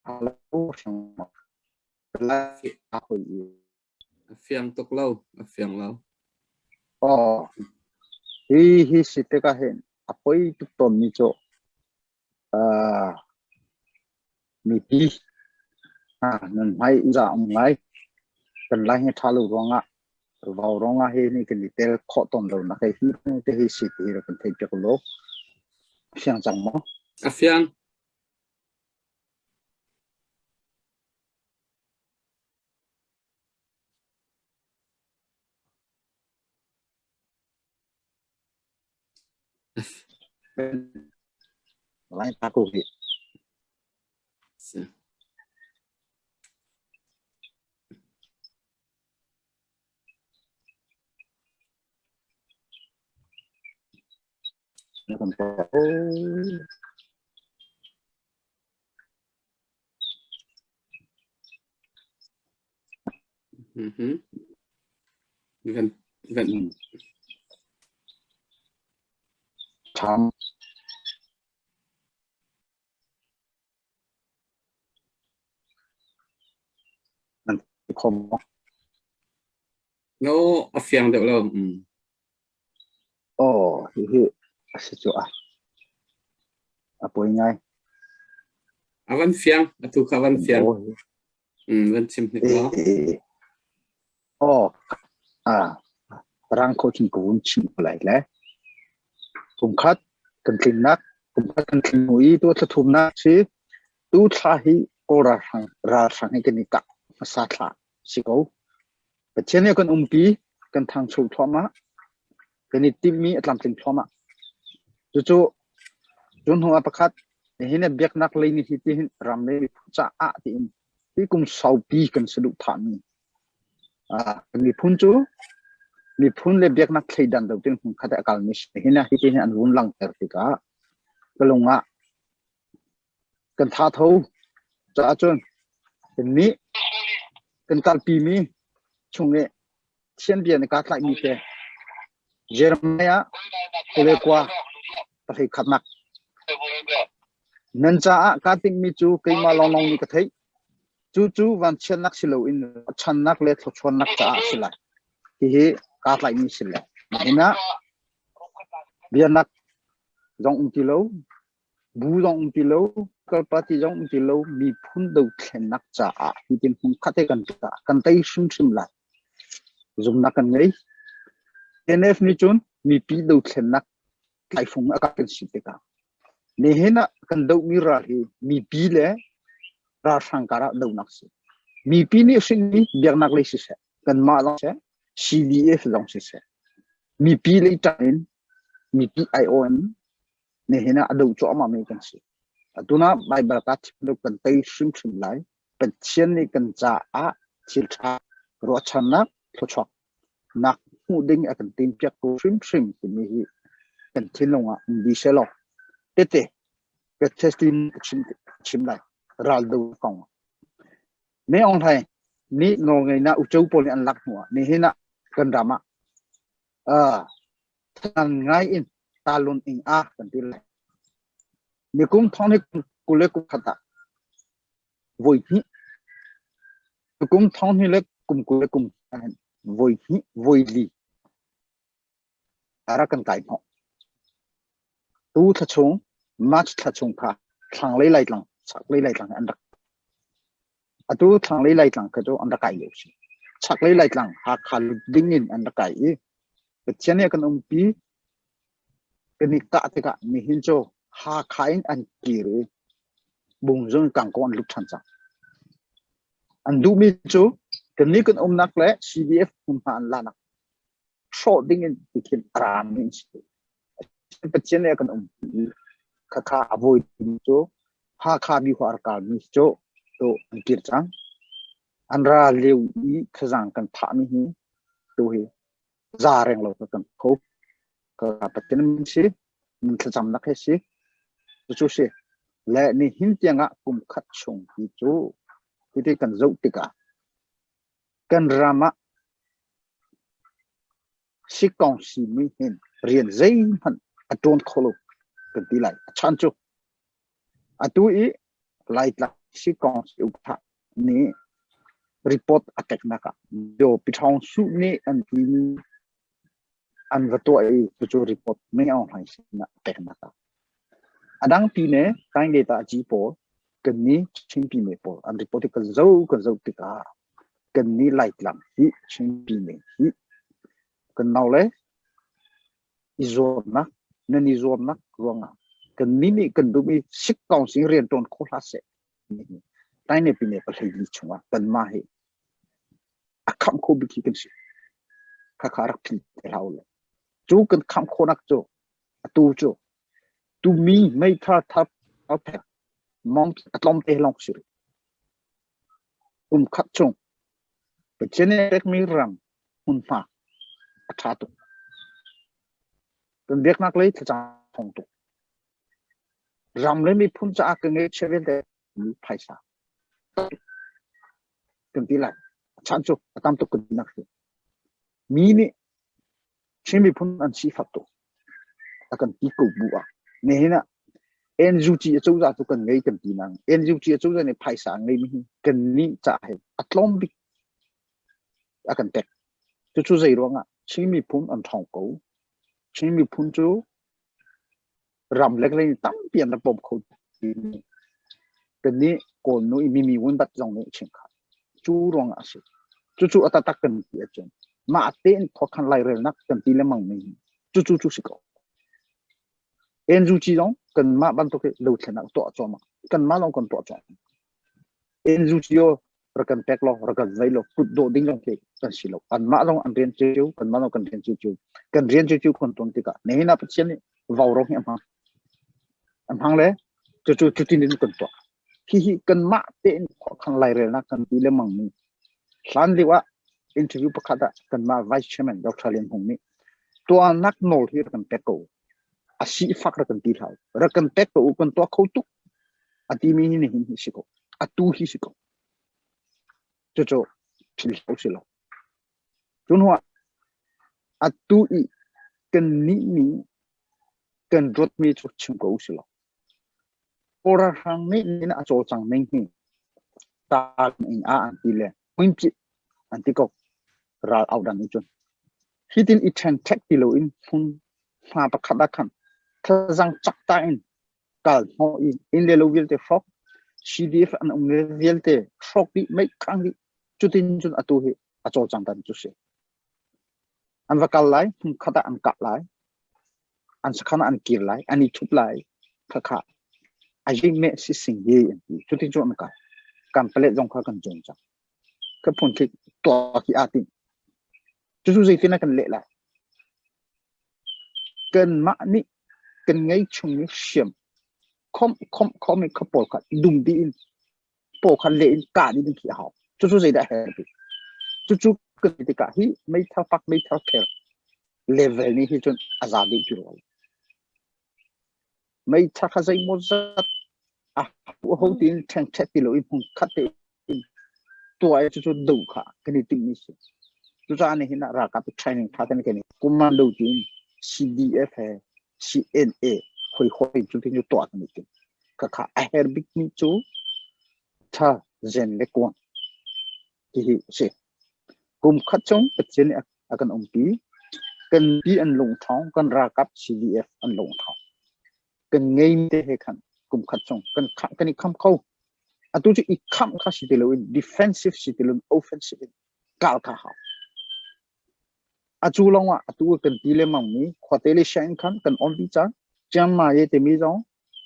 A fiang tuk lo, a fiang lo. Aw, hi hi si tikah hin a poi tuk tawnmi cu uh, mipi nan hmai za um ngai. Kan lai hi ṭha lo ruangah vau ruangah hi ni kan i tel khawh tawn lo nak hi te hi si ti hi kan thei piak lo. Fiang cang maw? A fiang. Lai ta ko hi. Si. Van van Ṭham. Nan kho maw? No, a fiang deuh lo. Mm. Aw, hihi a si cu a. A poi ngai. A van fiang, atu kha van fiang. Mm, van chim hnik law. Aw, ah, rang kho cun ka vun chim ko lai le. Kum khat kan tlinnak, kum khat kan tling hnu i tu thla thumnak si, tu thla hi Kawl ralhrang, ralhrang hi kan i kah hmasa thla si ko. Pathian nih a kan umpi, kan thangcho thluahmah, kan i timhmi a tlamtling thluahmah. Cucu cu hnu ah pakhat nihin ah biaknak lei nih hi tihin ram le miphun caah tiin hi kum saupi kan saduhthahmi kan miphun cu miphun le biaknak thleidan lo tin hmun khat ah a kalmi si. Nihin ah hi tihin an vun langhter tikah ka lung ah kan tha tho caah cun kannih kan kalpimi chung i Thian bia na kaa tlaihmi te Jeremiah 21 khatnak Nan caah kaa tinhmi cu keimah lawnglawng nih ka theih. Cu cu vanchiatnak si loin channak le thluachuahnak caah a si lai. Hihi kaa tlaihmi si le. Nihin ah bianak zong um ti lo, Bu zong um ti lo, kal party zong um ti lo, miphun dothlennak caah hitin hmunkhat he kan tuah, kan tei hrimhrim lai. Zumnak kan ngei. NF nih cun mipi dothlennak tlaifung a kan si tikah nihin ah kan dohmi ral hi mipi le ralhrang karah dohnak si. Mipi nih hrinmi biaknak lei siseh, kanmah zong siseh, CDF zong siseh, mipi lei ṭang in mipi aiawh in Nihin ah a doh cuahmahmi kan si. Atu ah Baibal kaa thim lo kan tei hrimhrim lai. Pathian nih kan caah thil ṭha ruahchannak thluachuak nak hmuh ding a kan timpiak ko hrimhrim timi hi kan thinlung ah um dih sehlaw tete ka testimony ka chim chim lai ral do kong Me Aung Hlaing nih nawlngeihnak uco pawl nih an lak hnu ah nihin ah kan ram ah than ngai in talun ing a kan ti lai. Nikum thong ni kul le kum khat ah voi hnih nikum thong hnih le kum kul le kum voi hnih voi li a rak kan kai hnawh. Tu thla chung March thla chung kha thlanglei Laitlang chaklei Laitlang an rak atu thlanglei Laitlang kha cu an rak kai lio si. Chaklei Laitlang Hakha ding in an rak kai i Pathian nih a kan umpi kan i kah tikah nihin cu Hakha in an kir i Bungzung Kangkong an lut ṭhan cang. An duhmi cu kannih kan umnak le CDF hmunhma an lanak hrawh ding in tikhin a rami an si. Pathian nih a kan umpi i khakha a vawi cu Hakha mi khua a rak kalmi cu tu an kir cang. An ra lio i thazaang kan thahmi hi tu hi za reng lo ka kan kho ka Pathian min si min thlacamnak he si cucu si le ni hin tiangah kum khat chung hi cu hiti kan zoh tikah kan ram ah sikong si mi hin rian zeihmanh a ṭawn kho lo kan ti lai a chan cu atu i Laitlang Sikong upa nih report a peknak ah Daw Pi Ṭhawng Suh nih an timi an va tuah i cucu report Min Aung Hlaing sinah a peknak ah. A dang pine Taingyeta a ci pawl kan nih Chin pine pawl an report i kan zoh tikah kan nih Laitlang hi Chin pine hi kan nau le i zuamnak nan i zuamnak ruangah kan nih nih kan duhmi sikkong sing rian ṭuan kho hlah seh. Taine pine pahlei chungah kanmah hi a khamh kho bik hi kan si. Khakha rak philh te hlah ulaw. Cu kan khamh khawhnak cu atu cu tumi meithal thap alphek mong a tlawm te lawng si rih. Kum khat chung Pathian nih pekmi ram hmunhma a ṭha tuk. Kan biaknak lei thlacam thawng tuk. Ram le miphun caah ka ngeihchiah vialte phaisa kan ti lai. A chan cu a tam tuk kan nak hi. Mi nih Chin miphun an sifak tuk. A kan ti ko bu ah. Nihin ah NUG acozah cu kan ngei kan ti nang. NUG acozah nih phaisa an ngei mi hi kan nih ca he a tlawm bik a kan pek. Cucu zei ruangah Chin miphun an ṭhawng ko. Chin miphun cu ramleng lei tampi an rak bawm kho kannih Kawl nu i mimi wun bat zong nih chim kha cu ruangah a si. Cucu a taktak kan ti ahcun mah tein khuakhan lairelnak kan ti lengmang mi cucu cu si ko. NUG zong kanmah bantuk hi dothlennak tuah cuahmah. Kanmah lawng kan tuah cuahmah. NUG rak kan pek law rak kan zei law kut dawh ding lawng khi kan si lo. Anmah zong an rian cio, kanmah zong kan rian cio. Kan rian cio kan tuan tikah nihin ah Pathian nih vaurawng hi a hmang. A hmang le cucu cutin in kan tuah. Hihi kanmah tein khuakhan lairelnak kan ti lengmang mi hlan lio ah interview pakhat ah kanmah Vice Chairman Dr. Lian Hung nih tuahnak nawl hi rak kan pek ko. A si fak rak kan ti hlah. Rak kan pek ko u kan tuah kho tuk. A timi hi nihin hi si ko. Atu hi si ko. Cucu thil hlo si lo. Cu hnu ah atu i kan nih nih kan ruatmi cu chim ko u si law Kawl ralhrang nih nin a cawlcang ning hi taal in a an ti le hmuinpit an ti ko ral au dang nih cun hitin i ṭhenṭhek ti loin hmun hma pakhat ah khan thazang cak ta in kal hnawh i inn le lo vialte hrawk CDF an um le vialte hrawk dih meih khang dih cutin cun atu hi a cawlcang dan cu si an va kal lai hmun khat ah an kah lai an sakhan ah an kir lai an i thup lai khakha a jing me si sing ye an ti cutin cun an kal kan palet zong kha kan cun cang ka phun khi tuah khi a tim cucu zeitin kan leh lai Kanmah nih kan ngei chungmi hriam khomh khomh khomh i khapawl kha dum dih in paw kha leh in kah dih ding khi a hau. Cucu zeidah a herh bik? Cucu kan ti tikah hi meithal pak meithal khel level nih hi cun a za deuh ti rua lo. Meithal kha zeimawzat a ho tiin ṭhengṭhet ti lo i hmun khat te tuah i cucu do kha kan i timhmi si. Cucaah nihin ah ralkap training tha ten kan i commando tiin CDF he CNA hoi hoi cu tin cu tuah kan i tim. Khakha a her bikmi cu tha zen le kuang hihi si. Kum khat chung Pathian nih a kan umpi. Kan pi an lungṭhawng, kan ralkap CDF an lungṭhawng. Kan ngei te he khan kum khat chung kan kan i kham kho. Atu cu i khamh kha si ti loin defensive si ti loin offensive in kal kha hau. Atu lawng ah atu kan ti lengmang mi khuate le sianginn khan kan on dih cang. Chiang Mai ye timi zong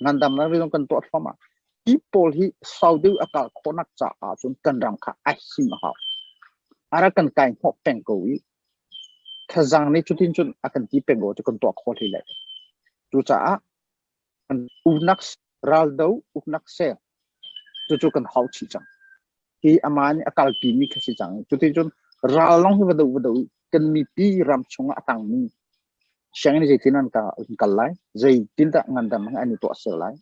ngandamnak zong kan tuah thluahmah. Hi pawl hi sau deuh a kal khawhnak caah cun kan ram kha a him a hau. A rak kan kai hnawh peng ko i thazaang nih cutin cun a kan ti peng ko cu kan tuah khawh hlei lai. Cucaah uknak raldo uknak sel cucu kan hau chih cang. Hi amah nih a kalpi mi kha si cang. Cuticun ral lawng hi va do va do i kan mipi ram chungah a tangmi sianginn zeitin an kal lai, zeitindah ngandam an i tuah ser lai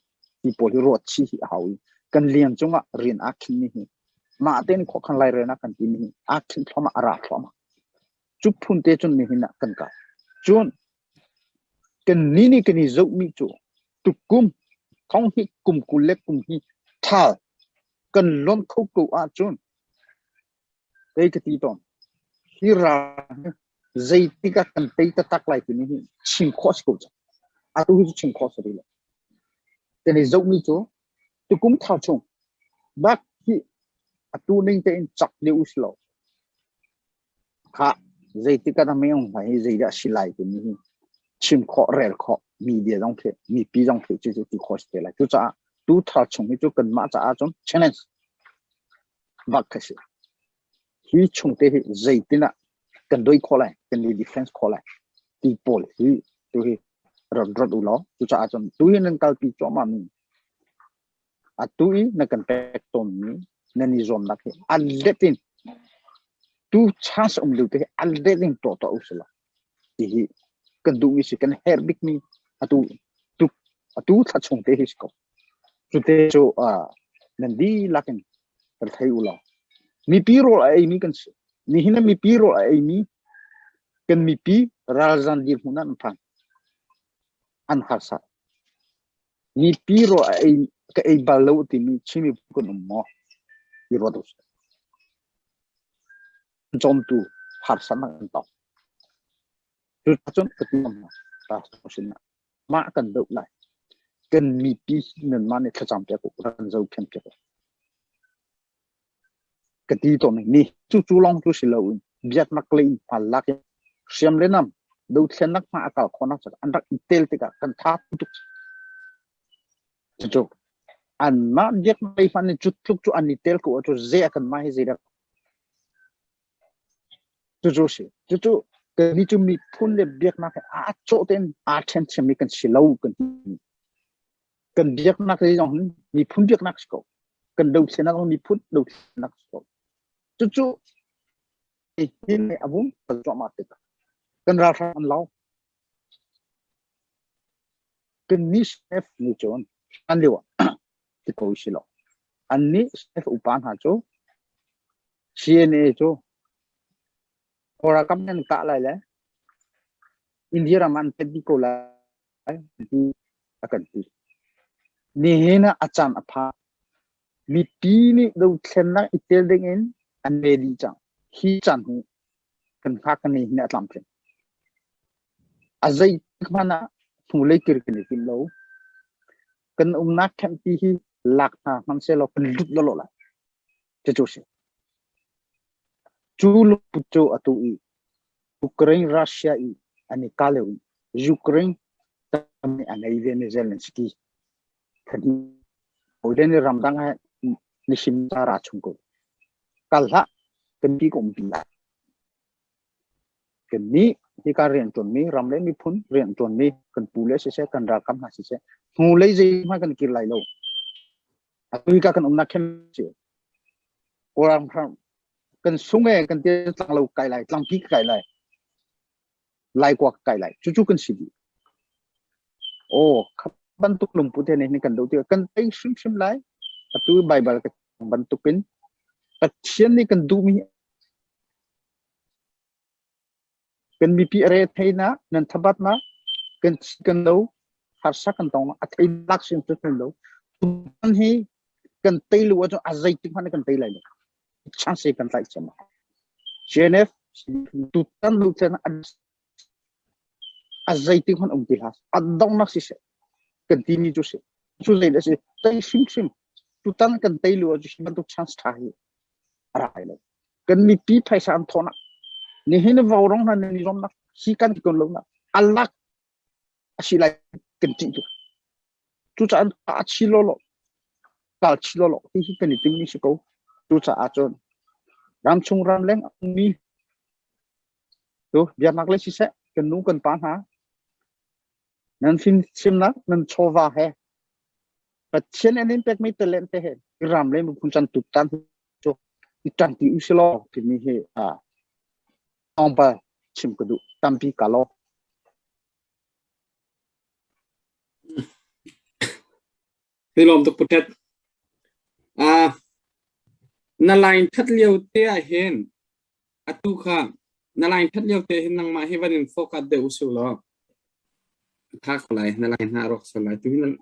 ti pawl hi ruat chih hi a hau i kan lian cungah rian aa khin mi hi mah tein khuakhan lairelnak kan timi hi aa khin thluahmah a ra thluahmah. Cu phun te cun nihin ah kan kal. Cun Kannih nih kan i zohmi cu tukum thong hi kum 20 le kum hi ṭhal. Kan lonh kho ko ahcun kei ka ti tawn. Hi ral zeitik ah kan tei taktak lai timi hi chim khawh si ko cang. Atu hi cu chim khawh si rih lo. Kan i zohmi cu tukum thar chung bak hi atu ning tein cak lio u si lo. Kha zeitik ah dah mei hi zeidah si lai timi hi chim khawh rel khawh media zong khi mipi zong khi cu cu ti khawh si te lai. Cucaah tu thar chung hi cu kanmah caah cun challenge bak ka si. Hi chung te hi zeitin ah kan doi khawh lai, kan i defense khawh lai ti pawl hi tu hi rat rat u law cucaah cun tu hi nan kalpi cuahmah mi atu i na kan pek tawn mi nan i zuamnak hi a let in tu chance um lu te hi a let in tuah tuah u sila ti hi kan duh mi si kan herh bik mi atu tu atu thla chung te hi si ko. Cute cu nan dihlak in kan thei u law mipi rawl a eimi kan si. Nihin ah mipi rawl a eimi kan mipi ralzan dirhmun ah an phan. An harsa. Mipi rawl a ei ka ei bal lo timi Chin miphun kan um maw? I ruat u sih. Cawmtu harsatnak an tong. Cucun ka ti hna. Pastor sinah mah kan doh lai. Kan mipi nanmah nih thlacam piak u, ran zohkhenh piak u. Ka ti tawn ni cu cu lawng cu si loin biaknak lei in hmal lak in hriam le nam dothlennak hma a kal khawhnak caah an rak i tel tikah kan tha tuk. Cucu anmah biaknak lei hmanh nih cu tluk cu an i tel ko ahcun zei a kan mah hi zei dah Cucu a si. Cucu kannih cu miphun le biaknak he aa cawh tein aa ṭhen thiammi kan si lo kan ti. Kan biaknak hi zong hin miphun biaknak si ko. Kan dothlennak zong miphun dothlennak si ko. Cucu hi a vung kal cuahmah tikah kan ralhrang an lau. Kan nih chef nih cun hlan lio ah ti ko si lo. Annih chef upa hna cu CNA cu Kawlralkap nih an kah lai le India ram ah an pet dih ko lai ti a kan ti. Nihin ah a caan a phan. Mipi nih dothlennak i tel ding in an ready cang. Hi caan hi kan hngak kan ni hin a tlamtling. A zei hmanh ah hnulei kir kan i tim lo. Kan umnak camp-pi hi lak hna hmanhsehlaw kan lut lawlaw lai. Cucu a si. Cu lungput cu atu i Ukraine Russia i an i kah lio i Ukraine tam nih a ngei ve mi Zelensky Hawile nih ramdang ah nihim ta ra chung ko. Kal hlah, kan pi ka umpi lai. Kannih hika rianṭuanmi ram le miphun rianṭuanmi kan pu le siseh, kan ralkap hna siseh, hnulei zeihmanh kan kir lai lo. Atu hika kan umnak khem si. Kawlram kan sung e kan ti tlang lo kai lai, tlangpi ka kai lai. Laikua ka kai lai. Cucu kan si dih. Aw, kha bantuk lungput he nih kan doh tikah kan tei hrimhrim lai. Atu Baibal ka bantukin Pathian nih kan duhmi kan mipi a re theinak nan thabatnak kan kan lo harsa kan tong a thei lak sin tu lo kan hi kan tei lu ahcun a zeitik hmanh kan tei lai lo chance kan tlaih cem CNF tutan lu chen a zeitik hmanh um ti hlah a donghnak si seh kan ti mi cu si cu zei dah si tei hrimhrim tutan kan tei lu ahcun bantuk chance tha hi a rai lo kan mipi phaisa an thawnak nihin vaurawng hna nan i zuamnak hi kan ti kon lo na alak asi lai kan ṭih tuk cucaah a chi lawlaw kal chi lawlaw hi hi kan i timmi si ko cucaah cun ramchung ramleng mi tu biaknak le siseh kan nu kan pa hna nan fimchimnak nan chawva he Pathian an in pekmi talent te he ram le miphun chan tutan cu i ṭanti u si law timi hi a tlawmpal chim ka duh tampi ka law. Ni lawm tuk putet. Ah na line that lio te ah hin atu kha na line that lio te hin nangmah hi van in focus deuh usu law tha ko lai na line hna rawk so lai tu hin.